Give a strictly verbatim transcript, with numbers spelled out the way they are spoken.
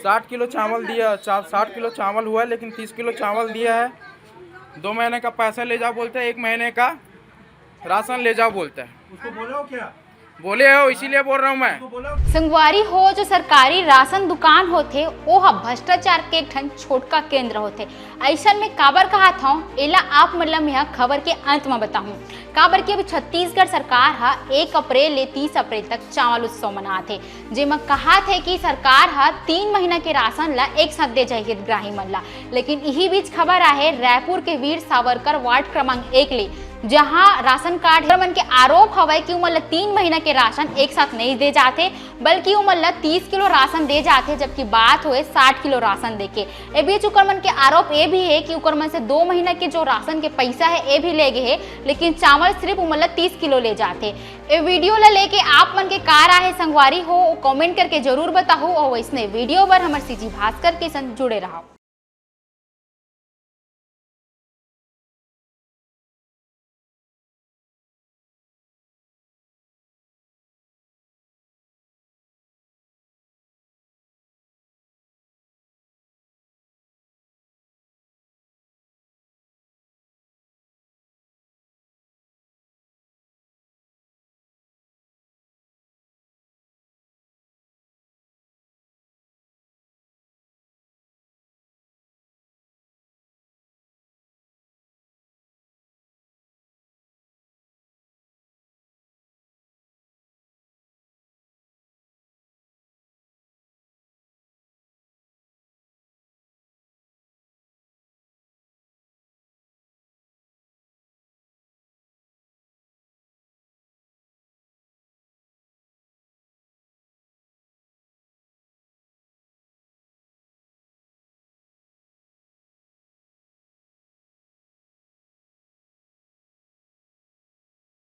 साठ किलो चावल दिया, चा-, साठ किलो चावल हुआ है, लेकिन तीस किलो चावल दिया है। दो महीने का पैसा ले जाओ बोलते हैं, एक महीने का राशन ले जाओ बोलते हैं। उसको बोला हो क्या? बोले हो, इसीलिए बोल रहा हूँ मैं। उसको बोला हो? संगवारी हो, जो सरकारी राशन दुकान होथे, ओ ह भ्रष्टाचार के एक ठन छोटका केंद्र होथे। अइसन में काबर कहत हौं, एला आप मन ल मेंह खबर के अंत म बताहूं। काबर कि अभी छत्तीसगढ़ सरकार ह एक अप्रैल ले तीस अप्रैल तक चावल उत्सव मनात हे, जेमा कहात हे कि सरकार ह तीन महीना के राशन ल एक साथ दे जाही हितग्राही मन ल। लेकिन इही बीच खबर आहे रायपुर के वीर सावरकर वार्ड क्रमांक एक ले, जहां राशन कार्ड मन के आरोप हवय कि उमन ल तीन महीना के राशन एक साथ नहीं दे जाथे, बल्कि उमन ल तीस किलो राशन दे जाथे, जबकि बात होए साठ किलो राशन देके। ए बीच उकर मन के आरोप ए भी हे कि उकर मन से दो महीना के जो राशन के पैसा हे, ए भी ले गे हे, लेकिन चावल सिर्फ उमन ल तीस किलो ले जाथे। ए वीडियो ल लेके आप मन के का राय हे संगवारी हो, कमेंट करके जरूर बताहू। और वैसने वीडियो बर हमर सीजी भास्कर के संग जुड़े रहव।